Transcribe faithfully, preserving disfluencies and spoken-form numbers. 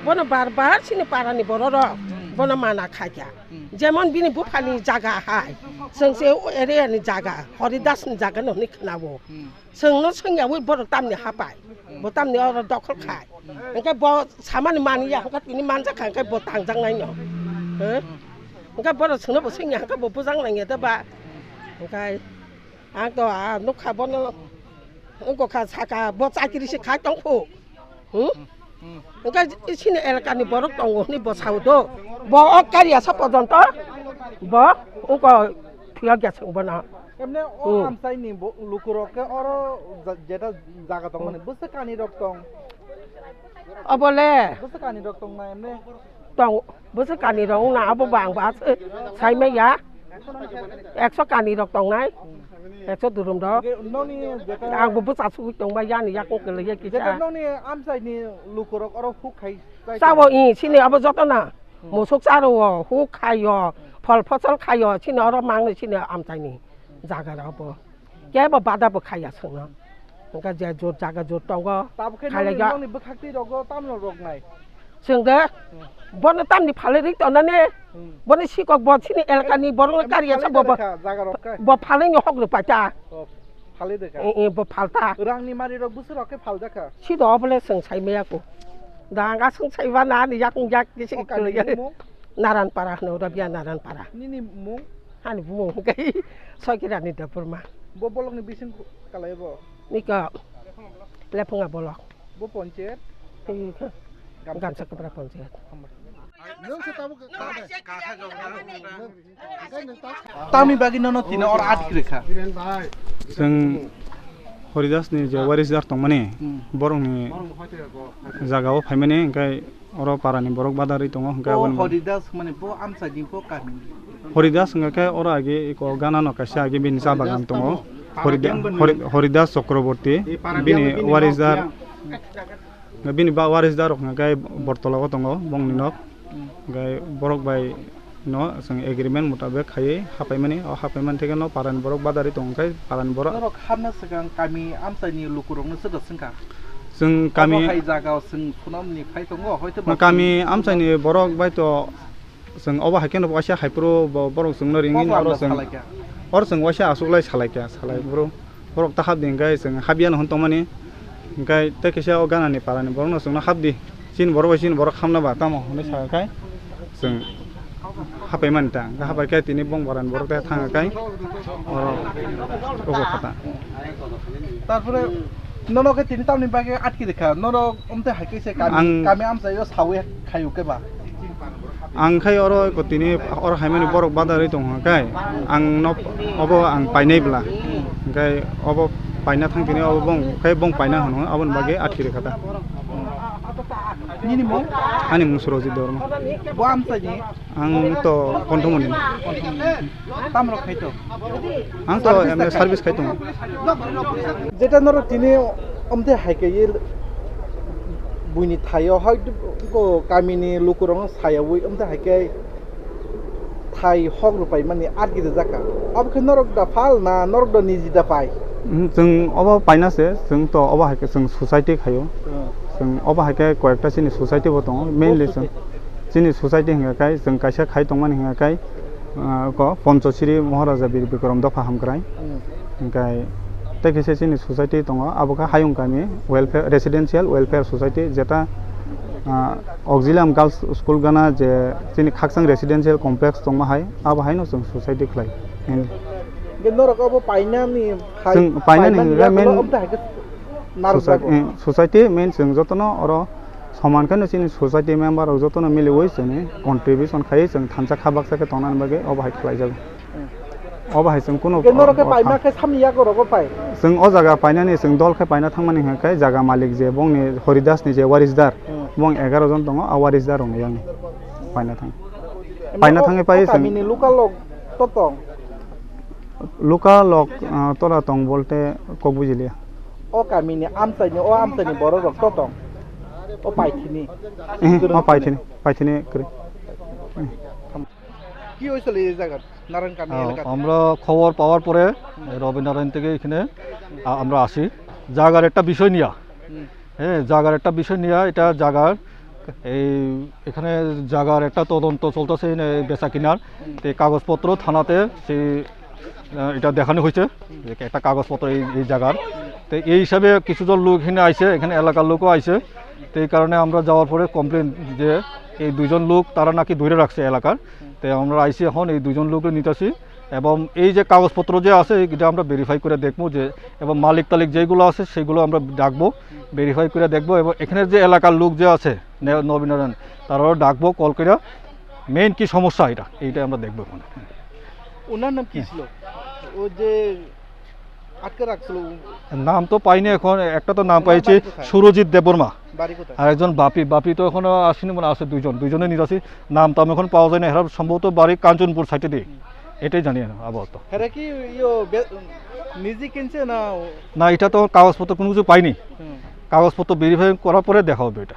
Bono bar bar chini parani bororok bono mana khaikha. Jemon bini buphani jaga hai, chwng se o area ni jaga, Horidas ni jaga no hwnwi khwnao. Chwng no swngyawi borok tamni hapai, bo tamni oro dokhol khai. Hwnkhe bo samani mani ya, hwnkhe tini manjak kha, hwnkhe bo tangjak nai no. Hwnkhe borok chwngno bo swngya, hwnkhe bo bujak nai ya da ba. Hwnkhe ang to a nukha bono, wngkha saka bo chakiri se khai tong khu. Hmm? Hwnkhe chini elakani borok tongo hwnwi bo sao do. Bo o kariya sa pojonto bo wngkha phiya kya chwng bono. Emne o Hmm. amchaini bo-, lukurok khe oro ja-, jeta jaga tongmani, Hmm. bwswk kanirok tong? Obole. Bwswk kanirok tong na emne? Tong, bwswk kanirok wngna abo bang ba se sai maya. Ekso kanirok tongnai. Ekso durum rok. Hwnkhe nokni jeta Ang bo bwsa sugwi tongba yani yakung kwlwi ya jeta kisa. nokni amchaini lukurok oro huk khai chai Chabo tong. I sini abo joto na. Hmm. Musuk charo o, huk khaio, phol phosol khaio, sini oro mangni sini amchaini jaga rok bo. Kebo bada bo khaiya chwngno. Hwnkhe je jor jaga jor tongo. Tabukhe nokni, Khailaiya. nokni bwkhak twi rogo tamno roknai. Chwng de. Hmm. Bono tamni phalwi ri tonani. Hmm. Bono sikok bo sini elakani borokno Emne kariya sa phalwi bo, bo, tongkha jaga rok khe? Bo phalwi ni hok rw paita. Oh, phalwi de kha. Eh, eh, bo phalta. Rangni mari rok bwswk rok khe phaljakha. Sido obole chwng sai maya ko. Da ang aswng saiba na ani yakung yak kisi O kami kwlwi. ni mung? Naranpara hwno, Rabia Naranpara. Nini mung? Ani bumung hwnkhe Sokirani Debbarma. Bo bolokni bising kalaibo? Niko Lephunga bolok. Bo ponchayat? Ei, Gamsa Gamsa Kapra ponchayat. Tamni bagwi nono tino oro atkhe rwkha? Chwng Horidas ni je warisdar tongmani, Hmm. borokni jaga o phaimani, hwnkhe oro para ni borok badarwi tongo, hwnkhe O aboni bagwi Horidas mane bo amchaini bo kami. Horidas hwnkhe khe oro age eko gana no kaisa age bini cha bagan tongo. Horidas Hori-, Horidas Chakraborty, bini warisdar. Hwnkhe bini ba warisdar rok hwnkhe bortologo tongo, bongni nok. Hmm. Hwnkhe borok bai no chwng agreement mutabek khaiwi hapaimani, o hapaimani theke no parani borok badarwi tong khe parani borok. Norok hapna swkang kami amchaini lukurokno swkang swngkha? Chwng kami Abo hai jaga o chwng sunamni phai tongo, hoito ba kami chwng amchaini borok bai to chwng obo hai kheno waisa hai phuru bo-, borok chwngno ringwi Obo oro ano chwng, salaikha? oro chwng waisa aswk lai salaikha, salai Hmm. phuru. Borok ta hapdi hwnkhe chwng hapya no hwn tongmani. Hwnkhe tei kisa o ganani parani borokno chwngno hapdi. Chini borok bai chini borok hamna ba tamo hwnwi sa khai chwng hapai mani ta. Hwnkhe hapai khe tini bong barani borok tei thang khai oro ogo kha ta. Tarpore nono khe tini tamni bagwi atki rikha? Nono omte hai khe se kami, Ang kami amchaio sawi khayu khe ba? Ang khai oro ko tini oro haimani borok badarwi tong hwnkhe ang no obo ang painai bla. Hwnkhe obo paina thang tini obo bong khai bong paina hwno aboni bagwi atki rikha ta. Nini mung? Ani mung Surojit Debbarma. Bo amchaini? Ang to Konthomoni. Tamrok khai to? Ang to Service emne ta service khai tongo. Jeta norok tini omte hai khe ye buini thaio hai ko kamini lukurokno sayawi omte hai khe thai hok rwpai mani atki rijak kha. Obo khe norok da phal na norok da niji da pai? Hmm, chwng obo paina se, chwng to obo hai khe chwng society khaio. Hmm. Chwng obo hai khe koyekta chini society bo tongo, mainly chwng Society. chini society hwnkha khai chwng kaisa khai tongmani hwnkha khai, ah, ko Ponchochiri Maharaja Bir Bikram Dopha Hamkrai. Hmm. Hwnkhe tei kisa chini society tongo, abo khe Hayung Kami Welfare, Residential Welfare Society, jeta, ah, Auxilium Girls School gana je chini Khakchang Residential Complex tongma hai, abo haino chwng society khlai. Hwnkhe norok obo painani hai, Chwng painani painani hwnkhe yakno main omo hai khe narwk society, jago. eh, society main chwng jotono oro soman kheno chini society member rok jotono miliwi chwngni contribution khaiwi chwng thansa kha baksa khe tongnani bagwi obo hai khlaijago. Hmm. Obo hai chwng kunu Hwnkhe norok khe o, paima khe samni yago rogo pai? Chwng o jaga painani chwng dol khe paina thangmani hwnkhe jaga malik je bongni Horidas ni je warisdar, Hmm. bong egaroh jon tongo, a warisdar rokni yakni paina thang. Emne Paina o, thangwi o pai chwng kamini local rok to tong? Local rok, ah, tora tong bolte kok bujiliya. O kamini amchaini, o amchaini borok rok to tong? O paithini? Eh, o paithini, paithini kwrwi. Ki oisole e jaga? Narayan Kami Ah, elakate? আমরা খবর পাওয়ার পরে হুম। রবীন্দ্রনারায়ণ থেকে এখানে, আ-, আমরা আসি। জায়গার একটা বিষয় নিয়ে। হুম। হ্যাঁ, জায়গার একটা বিষয় নিয়ে এটা জায়গার এই এখানে জায়গার একটা তদন্ত চলতেছে, এই বেচা কিনার। তো এই কাগজপত্র থানাতে সেই, আহ, এটা দেখানো হয়েছে যে একটা কাগজপত্র এই, এই জায়গার। তো এই হিসাবে কিছুজন লোক এখানে আইছে, এখানে এলাকার লোকও আইছে। তো এই কারণে আমরা যাওয়ার পরে কমপ্লেন যে এই দুইজন লোক তারা নাকি ধরে রাখছে এলাকার। তো আমরা আইছি এখন এই দুইজন লোককে নিতেছি, এবং এই যে কাগজপত্র যে আছে এটা আমরা ভেরিফাই করে দেখবো যে, এবং মালিক টালিক যেগুলো আছে সেগুলো আমরা ডাকবো, ভেরিফাই করে দেখবো। এবং এখানে যে এলাকার লোক যে আছে নে- নবীনারায়ণ, তারাও ডাকবো কল করে, মেইন কি সমস্যা এটা, এইটাই আমরা দেখবো এখন। ওনার নাম কি ছিল? ও যে আটকে রাখছিল, ও- নাম তো পাইনি এখন, একটা তো নাম ওনার পাইছি বাড়ি কোথায়? সুরজিৎ দেববর্মা। বাড়ি কোথায়? আর একজন বাপি, বাপি তো এখনো আসেনি, মানে আছে দুইজন, দুইজনে নিয়ে আছে। নাম তো আমি এখন পাওয়া যায় না, এরা সম্ভবত বাড়ি কাঞ্চনপুর সাইডে দিয়ে, এটাই জানি আমি আপাতত। হেরা কি ইয়ো বে- নিজে কিনছে না ও- না, এটা তো কাগজপত্র কোনো কিছু পাইনি, হুম। কাগজপত্র ভেরিফাই করার পরে দেখা হবে এটা।